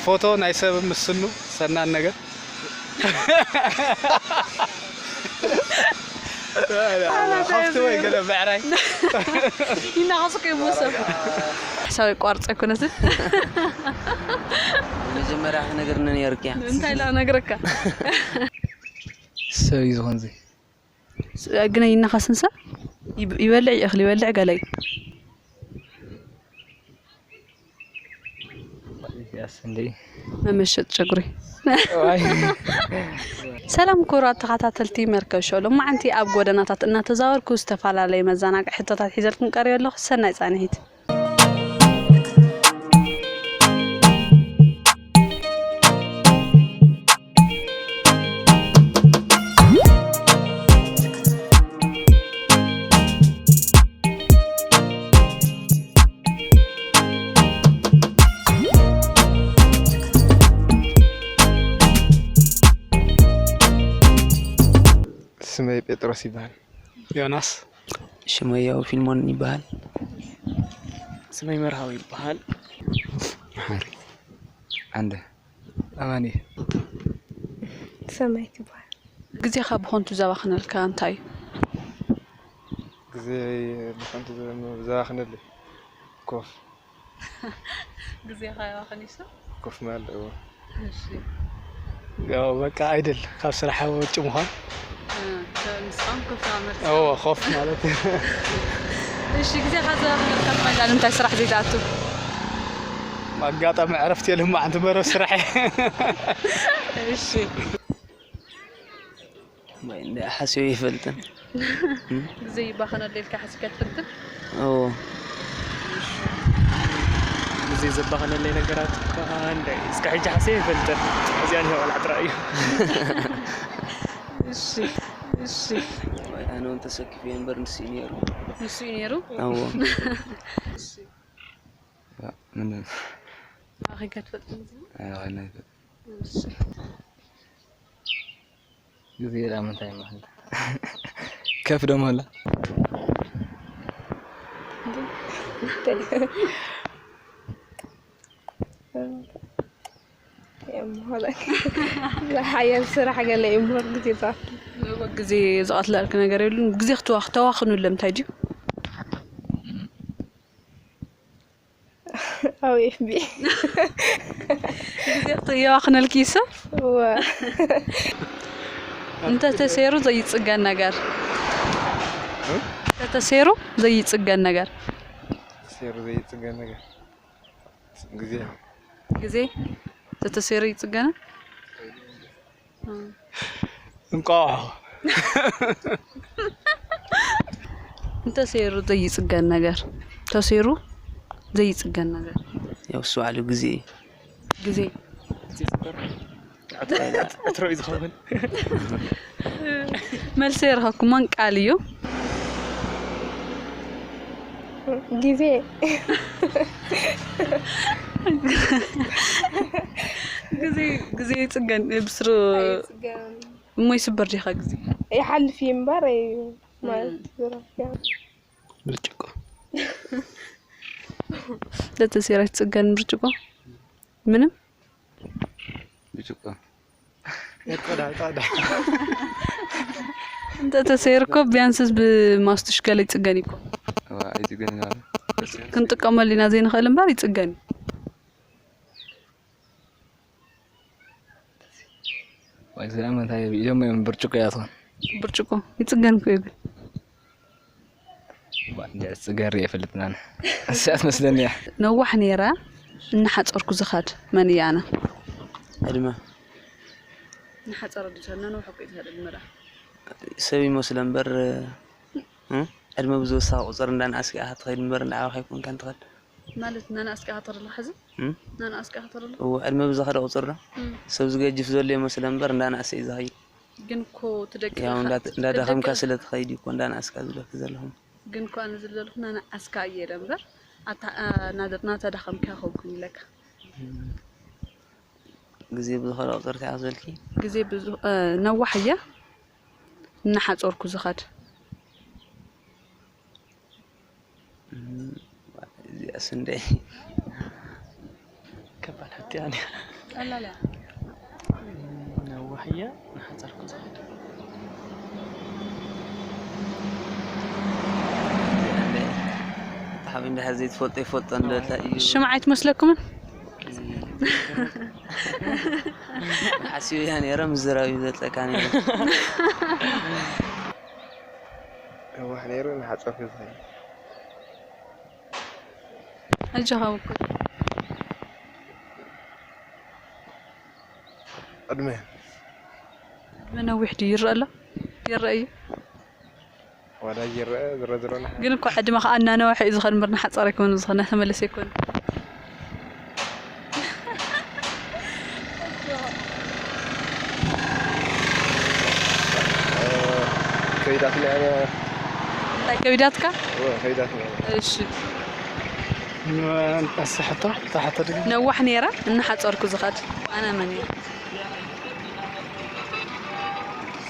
ፎቶ ናይ ሰብ ምስኑ ሰናን ነገር። ሓፍቲ ወይ ገለ ብዕራይ። ይናኸሱ ከይሞ ሰብ ሓሳብ ይቋርፅ ኣይኮነትን። መጀመርያ ክነግርኒ ነይርክያ። እንታይ ኢላ ነግረካ? ሰብ እዩ ዝኾን እዚ። ግን ይናኸስን ሰብ ይብ- ይበልዕ ይእኽል ይበልዕ ገለ እዩ። ያስ እንዴ መመሸጥ ጨጉሪ። ሰላም ክቡራት ተኸታተልቲ መርከብ ሾው፣ ሎማዓንቲ ኣብ ጎደናታት እናተዛወርኩ ዝተፈላለዩ መዘናግዒ ሕቶታት ሒዘልኩም ቀሪበ ኣለኹ። ሰናይ ፃንሒት። ስመይ ጴጥሮስ ይበሃል። ዮናስ ሽመያው ፊልሞን ይበሃል። ስመይ መርሃዊ ይበሃል። መሓሪ ዓንደ ኣማኒ ሰማይ ትበሃል። ግዜኻ ብኸንቱ ዘባኽነልካ እንታይ እዩ? ግዜ ብኸንቱ ዘባኽነለይ ኮፍ ግዜኻ የባኽን ይሱ ኮፍ ማለት እዎ። እሺ ያው በቃ አይደል ካብ ስራሕ ውጭ ምዃን ንስኻም ኮፍ መርጽ እዎ ኮፍ ማለት እሺ ግዜኻ ዘባኽነልካ ብቐላሉ እንታይ ስራሕ ዘይትኣቱ? ኣጋጣሚ ዕረፍቲ የለማዓንቲ መረብ ስራሕ እሺ ወይ እንደ ሓስዮ ይፈልጥን ግዜ ይባኸነሉ ኢልካ ሓሲብካ ትፈልጥን? ኦ ግዜ ዘባኸነለይ ነገራት እኳ እንደ እስከ ሕጂ ሓስዮ ይፈልጥን። እዚኣ ንሄ ቆልዓ ጥራይ እዩ። እሺ እሺ ወይ ኣነ እውን ተሰኪፉ እየ እምበር ንሱ እዩ ነይሩ ንሱ እዩ ነይሩ። ኣዎ እሺ ምንም ኣኺካ ትፈልጥ? ኣይኾነ ይፈልጥ እሺ ግዜ ዳ ምንታይ ይመሃል? ከፍ ደሞ ኣላ ሓያል ስራሕ ገለ እዩ እምበር ግዜ ዛፍ ግዜ ዝቐትለልክ ነገር የሉን። ግዜ ክትዋ ክተዋኽኑ ለምንታይ ድዩ? ኣብ ኤፍቢ ግዜ ክት- የባኽነልኪ ይሱ እወ እንተተሰይሩ ዘይፅገን ነገር እንተተሰይሩ ዘይፅገን ነገር ሴሩ ዘይፅገን ነገር ግዜ ግዜ እንተተሰይሩ ይፅገን እንቋቑሖ እንተሰይሩ ዘይፅገን ነገር ተሰይሩ ዘይፅገን ነገር ያው እሱ ባዕሉ ግዜ እዩ ግዜ ዕትሮ እዩ ዝኸውን። መልሲ የረኸኩሞን ቃል እዩ ግዜ ግዜ ግዜ ይፅገን ብስሩ እሞ ይስበር ዲኻ ግዜ ይሓልፍ እዩ እምበር እዩ ማለት ዝረፍያ ብርጭቆ ለተሴራ ይፅገን ብርጭቆ ምንም ብርጭቆ ጣዳ ጣዳ እንተተሰይርኮ ቢያንስስ ብማስቱሽ ገለ ይፅገን ይኮ እዋ ኣይፅገን ይናለ ክንጥቀመሉ ኢና ዘይንኽእል እምበር ይፅገን እዩ ወይ ዝኣ ምንታይ ኢሎም እዮም ብርጭቆ እያ ትኾን ብርጭቆ ይፅገን እኮ እዩ ግን እንደ ፅገር እየ ፈልጥናን እሳት መስለኒ እያ ነዋሕ ነይራ እናሓፀርኩ ዝኸድ መን እያ ኣነ ዕድመ እናሓፀረ ድሰና ነውሐ እኮ ይትኸድ ዕድመ ደኣ ሰብ ይመስሎ እምበር እ? ዕድመ ብዝወሰኸ ቁፅር እንዳንኣስኪ ኢኻ ትኸይድ እምበር እንዳዓበኻ ኣይኮንካን ትኸድ ማለት ናንኣስኪ ኢኻ ተረለኻ ሕዚ እም? ናንኣስኪ ኢኻ ተረለኻ እዎ ዕድመ ብዝኸደ ቁፅር ዶ እም። ሰብ ዝገጅፍ ዘሎ ይመስሎ እምበር እንዳንኣሰ እዩ ዝኸይድ ግን እኮ ትደቂ ያው ኢኻ- እንዳ- እንዳደኸምካ ትደቂ- ስለ ትኸይድ እዩ እኮ እንዳንኣስካ ዝብለክ ዘለኹም ግን እኮ ኣነ ዝለልኹ ናንኣስካ እየ ኢለ እምበር ኣታ- ኣ- ናደ- ናተዳኸምካ ኮንኩን ኢለካ ግዜ ብዝኸደ ቁፅር እንታይ ዝበልኪ ግዜ ብዙ እ፣ ነዋሕ እያ እናሓፀርኩ ዝኸድ እዚኣስ እንደ ከባድ ሕቶ ያኔ ቀላል እያ። ነዋሕያ ንሓፀርኩ ዝኸድ ሓቢ እንድሕር ዘይትፈልጦ ይፈልጦ እንደላ እዩ። ሽምዓ ኣይትመስለኩምን? ሓሲበያ ነይረ፣ ምዝራብ እዩ ዘጥለካ ነይረ። ነዋሕ ነይሩ ንሓፀርኩ ዝኸድ ኣጆኻ እኮ ዕድመ መነዊሕ ድዩ ይረአ ኣሎ? ይረአ እዩ። ዋላ ይረአ ዝረ ዝረ ንሓ ግን እኮ ዕድመ ከዓ እናነወሐ እዩ ዝኸድ እምበር ንሓፃር ኣይኮነ ዝኸድ እናተመለሰ ኣይኮነ። ከይዳትና እንታይ ከቢዳትካ? ከይዳትና እሺ ንሳ ሕቶ እታ ሕቶ ድግ ነዋሕ ነይራ እናሓፀርኩ ዝኸድ ኣነ መን እየ?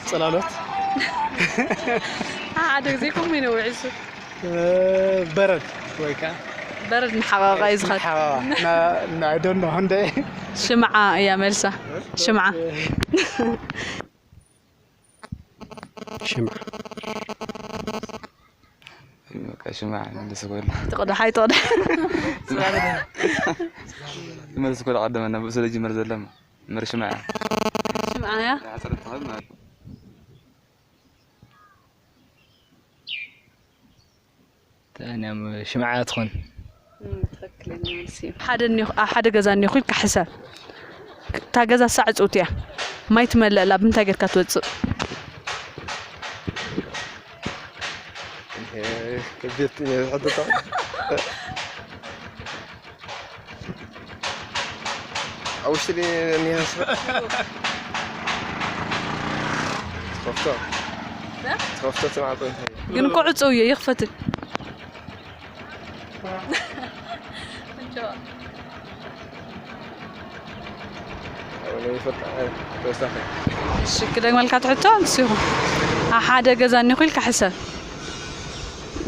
ጽላሎት ሓደ ግዜ ከምኡ ይነውሕ እሱ በረድ ወይ ከዓ በረድ ንሓቃቃ እዩ ዝኸድ ሓባባ I don't know እንደ ሽምዓ እያ መልሳ ሽምዓ ሽምዓ በቃ ሽምዓ መልስ ኮላ ትቕዳሕ ኣይትቕዳሕ መልስ ኮላ ቀደመና ብእሱ ለጅመር ዘለማ ምር ሽምዓ ሽምዓ እያ ሓፀረት ትኸብ ማለት ተኣንያም ሽምዓ ትኾን እም፣ ትኽክለኛ መልሲ እዩ። ሓደ እኒኹ- ኣብ ሓደ ገዛ እኒኹ ኢልካ ሕሰብ። እታ ገዛ ሳዕ ዕፅውቲ እያ። ማይ ትመልእ ኣላ፣ ብምንታይ ጌርካ ትወፅእ? ቤት ሕጥጣ ኣብ ውሽጢ ድየ እኒሀ ንስኻ? ትኸፍቶ ትኸፍቶ እቲ ማዕፆ እንታይ እዩ? ግን እኮ ዕፅው እየ፣ ይኽፈትን። ኣነ ይፈልጣ ተወሳኺ እሺ፣ ክደግመልካ ትሕቶ ንሱ ይኹን። ኣብ ሓደ ገዛ እኒኹ ኢልካ ሕሰብ።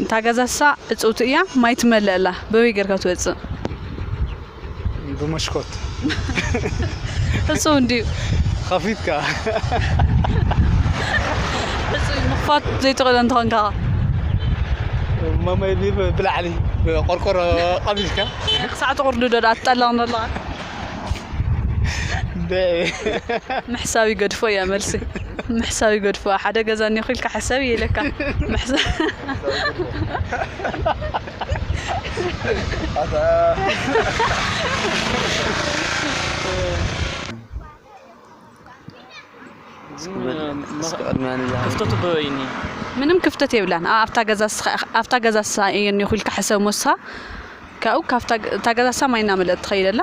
እታ ገዛ እሳ ዕፅውቲ እያ፣ ማይ ትመልእ ኣላ። በበይ ጌርካ ትወፅእ? ብመስኮት ዕፁው እንድዩ። ከፊትካ ዕፁው እዩ። ምኽፋት ዘይትኽእሎ እንተኾንካ ኸ? መመይ ብላዕሊ ቆርቆሮ ቀቢልካ ክሳዕ ትቑርዱ ዶ ደኣ ትጠለቕ ኣለኻ? እንደ ምሕሳብ ይገድፎ እያ መልሲ። ምሕሳብ ይገድፎ። ሓደ ገዛ እኒኹ ኢልካ ሕሰብ እየ ኢለካ። ምሕሳብ እስኪ ቅድሚያ ንዛ ክፍተቱ በበይኒ ምንም ክፍተት የብላን። ኣብታ ገዛ ስኻ ኣብታ ገዛ ሳ እየ እኒኹ ኢልካ ሕሰብ ሞሳ ካብኡ ካብታ እታ ገዛ ሳ ማይ እናመልአት ትኸይድ ኣላ።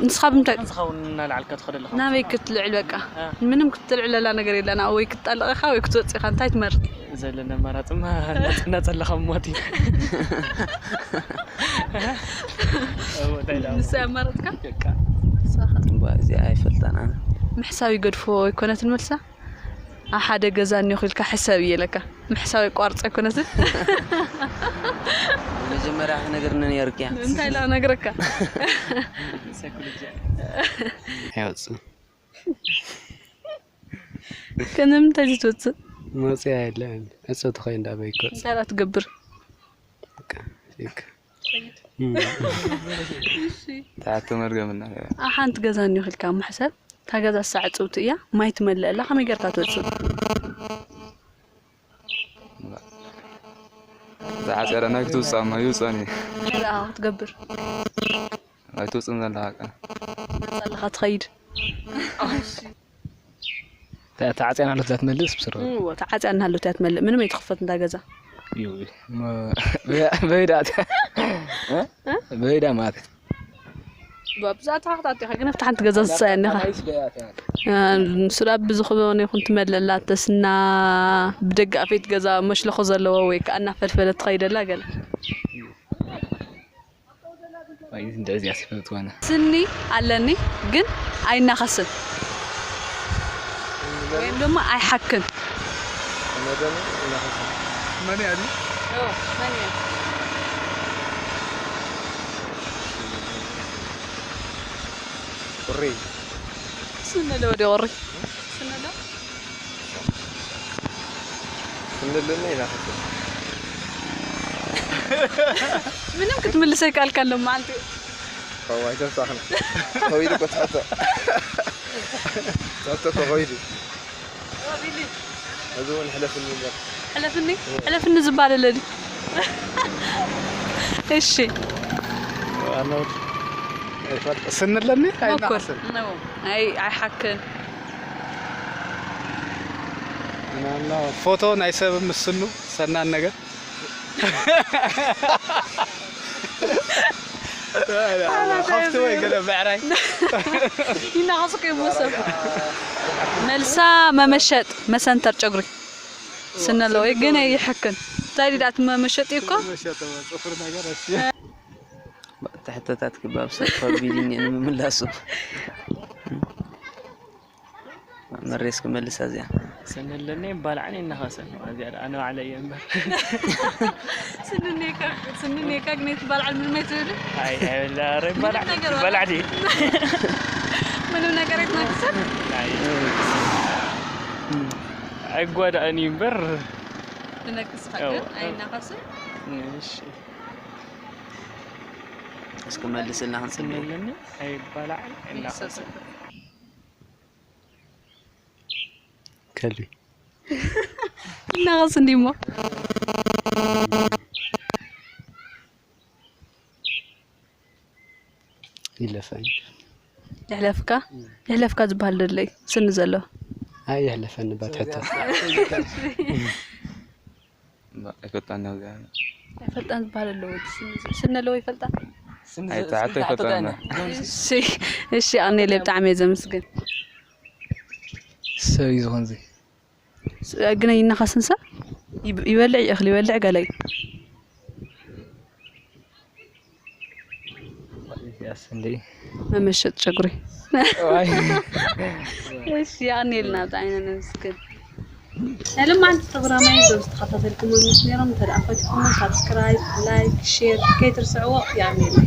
ንስኻ ብምንታይ ዝኸውን እናልዓልካ ትኸደ ኣለኻ ናበይ ክትልዕል በቃ ምንም ክትልዕለላ ነገር የላን። ኣብኡ ወይ ክትጣለቕ ኢኻ ወይ ክትወፅእ ኢኻ። እንታይ ትመርፅ? ዘለና ኣማራፅማ እናፀለኻ ሞት እዩ ንሳ ኣማረፅካ በቃ እዚኣ ኣይፈልጣን ኣነ ምሕሳብ ይገድፎ ኣይኮነትን መልሳ ኣብ ሓደ ገዛ እኒኹ ኢልካ ሕሰብ እየ ኢለካ ምሕሳብ የቋርፆ ኣይኮነትን መጀመርያ ክነግርኒ ነይርክያ እንታይ ኢላ ነግረካ ኣይወፅእ ከነምንታይ ዝትወፅእ መፅያ የለን ዕፅው ትኸይ እንዳበይ ይኮፅ እንታይ ኢላ ትገብር በቃ ፊክ ተሓቶ መርገምና ኣብ ሓንቲ ገዛ እኒኹ ኢልካ ምሕሰብ እታ ገዛ ሳዕ ዕፅውቲ እያ ማይ ትመልእ ኣላ ከመይ ጌርካ ትወፅእ ዝዓፀረ ናይ ክትውፅእ እማ ይውፅእን እዩ እንታይ ደኣ ክትገብር ኣይትውፅእን ዘለካ መፃ ኣለኻ ትኸይድ ተዓፅያን ኣሎት ዳትመልስ ብስሩ እዎ ተዓፅያ እናሃለት እያ ትመልእ ምንም ኣይትኽፈት እንዳ ገዛ በይዳ በይዳ ማለት ብኣብዛዕ ተኻኽታት ኢኻ ግን ኣብቲ ሓንቲ ገዛ ዝሳያ እኒኻ ንሱ ደኣ ብዝኽበነ ይኹን ትመለላ ተስና ብደጋፈይት ገዛ መሽለኾ ዘለዎ ወይ ከዓ እናፈልፈለት ትኸይደላ ገለ እንደዚያ ሲፈትዋና ስኒ ኣለኒ ግን ኣይናኸስን ወይም ድማ ኣይሓክን መን እያ ድዩ? ቁሪ። ስንሎ ወዲ ቁሪ። ስንሎ። ስንልና ኢና። ምንም ክትምልሰ ይካልካ ኣሎ መዓልቲ። ዋይ ተሳኽና። ከዊዱ እኮ ትሕቶ። ትሕቶ እኮ ከዊዱ። እዚ እውን ሕለፍኒ እምበር። ሕለፍኒ ሕለፍኒ ዝበሃል ኣለኒ። እሺ። ስንለኒ ሞክር። ኣይ ኣይሓክን። ናና ፎቶ ናይ ሰብ ምስኑ ሰናን ነገር ሓፍቲ ወይ ገለ ብዕራይ ይናኸስኩ ይመሰል። መልሳ መመሸጥ መሰንተር ጨጉሪ ስነለወይ ግን ይሕክን። እንታይ ዲዳት መመሸጥ እኮ መሸጥ ጽፍር ነገር እሺ ትሕተታት ክባብ ሰብ ከቢድ እዩ ንምምላሱ። መሬስ ክመልሳ እዚኣ ስንለኒ ይባላዕን ይናኸሰን እዚኣ ደኣ ኣነ ባዕለ እየ እምበር ስንኔካ ስንኔካ ግን ትባልዓል ምንም ኣይትብል ኣይ ኣይበላ ኧረ ይባላዕ ነገር ይባላዕ ድዩ ምንም ነገር ኣይትነክስን ኣይ ኣይጓዳእን እዩ እምበር ትነክስ ግን ኣይናኸስን እሺ እስኪ መልስልና ክንጽበይ ስንለኒ ኣይባላዕን ኣይናኸስን ከልቢ ይናኸስ እንዲሞ ይለፈኝ ይሕለፍካ ይሕለፍካ ዝበሃል ደለይ ስኒ ዘሎ ኣይ ይሕለፈኒ ባት ሕቶ ኣይፈልጣን እዚኣ ኣይፈልጣን ዝበሃል ኣለዎ ስኒ ኣለዎ ይፈልጣ ኣይተሓቶ ኣይፈልጣን እሺ ኣኔለ ብጣዕሚ እየ ዘመስግን ሰብ እዩ ዝኾን እዚ ግን ይናኸስን ሰብ ይበልዕ ይእኽል ይበልዕ ገለ እዩ ያስ እንዴ መመሸጥ ጨጉሪ እሺ ኣኔልና ብጣዕሚ ኢና ነመስግን ናይ ልማዓንቲ ፕሮግራማይ ዞም ዝተኸታተልኩም ምስ ነሮም እንተ ደኣ ፈቲኹሞ ሳብስክራይብ ላይክ ሼር ከይትርስዕዎ የኣሜልና